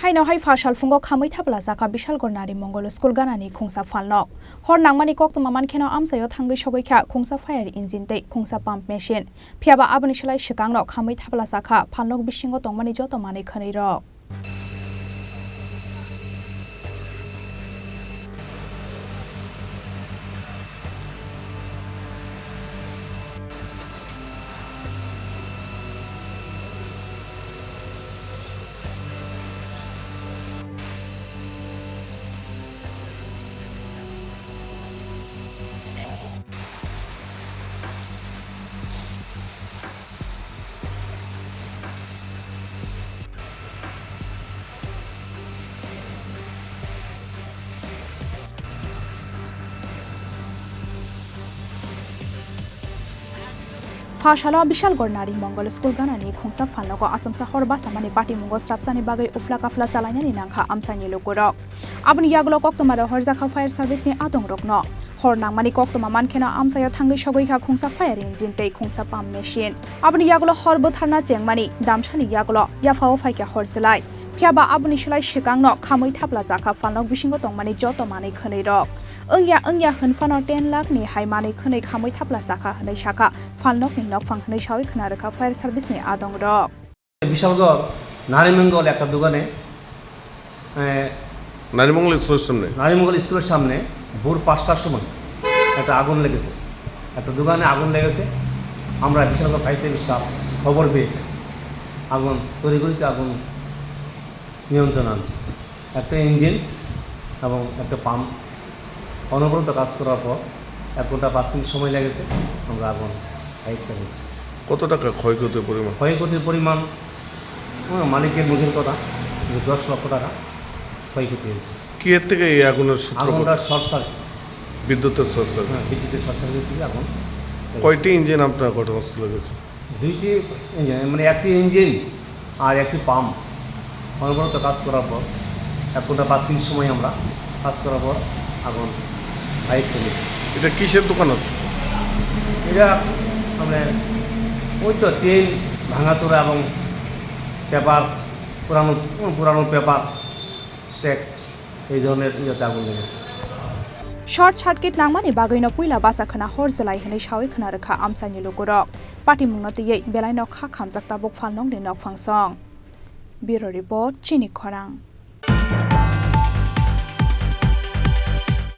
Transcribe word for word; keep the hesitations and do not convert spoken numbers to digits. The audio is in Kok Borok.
Haino hai pha salphungo khamwi thapla jakha Bishalgarh Nari Mongol School ganani khungsa phalnok. Hor nangmani koktwma mankheno amchaio thangwi sogwi kha khungsa fire engine tei khungsa pump machine. Phiyaba aboni slai swkangno khamwi thapla jakha phalnok bisingo tongmani joto manwi khwnwi rok. Pha salo Bishalgarh Nari Mongol School ganani khungsa phalnogo achomsa hor basamani patimungo srapsani bagwi ufla kafla chalainani nangkha amchaini lukurok. Aboni yagulo koktwma rohorjakha fire service ni adongrokno. Hor nangmani koktwma mankheno amchaio thangwi sogwi kha khungsa fire engine tei khungsa pump machine. Aboni yagulo hor bwtharna chengmani damsani yagulo yaphao phaikha hor chwlai. Phiyaba aboni slai swkangno khamwi thapla jakha phalnok bisingo tongmani joto manwi khwnwi rok. Wngya wngya hwnphano ten lakh ni hai manwi khwnwi khamwi thapla jakha hwnwi sakha phalnokni nokphang hwnwi sawi khwna rwkha fire service ni adongrok. Bishalgarh নারীমঙ্গল একটা দোকানে, এ, নারীমঙ্গল স্কুলের সামনে? নারীমঙ্গল স্কুলের সামনে ভোর পাঁচটার সময় একটা আগুন লেগেছে, একটা দোকানে আগুন লেগেছে। আমরা বিশালগড় ফায়ার সার্ভিস স্টাফ খবর পেয়ে আগুন তড়িঘড়িতে আগুন নিয়ন্ত্রণে আনছি। একটা ইঞ্জিন এবং একটা পাম্প অনবরত কাজ করার পর এক ঘন্টা পাঁচ মিনিট সময় লেগেছে, আমরা আগুন আয়ত্তে আনেছি। কত টাকা ক্ষয়ক্ষতির পরিমাণ? ক্ষয়ক্ষতির পরিমাণ, হ্যাঁ, মালিকের মুখের কথা যে দশ লক্ষ টাকা ক্ষয়ক্ষতি হয়েছে। কি এর থেকে এই আগুনের সূত্রপাত? আগুনটা শর্ট সার্কিট। বিদ্যুতের শর্ট সার্কিট। হ্যাঁ, বিদ্যুতের শর্ট সার্কিট থেকে আগুন লেগেছে। কয়টি ইঞ্জিন আপনার ঘটনাস্থলে গেছে? দুইটি ইঞ্জিন, মানে একটি ইঞ্জিন আর একটি পাম্প অনবরত কাজ করার পর এক ঘন্টা পাঁচ মিনিট সময় আমরা কাজ করার পর আগুন আয়ত্তে নিয়েছি। এটা কিসের দোকান আছে? এটা মানে ওই তো টিন ভাঙাচোরা এবং পেপার, পুরানো, পুরানো পেপার স্ট্যাক, এই ধরনের ইয়েতে আগুন লেগেছে। Short circuit nangmani bagwino puila basa khwna hor chwlai hwnwi sawi khwna rwkha amchaini lukurok. Patimungno twiwi belaino kha khamjak tabuk phalnokni nokphang song. Bureau Report, Chini Khorang.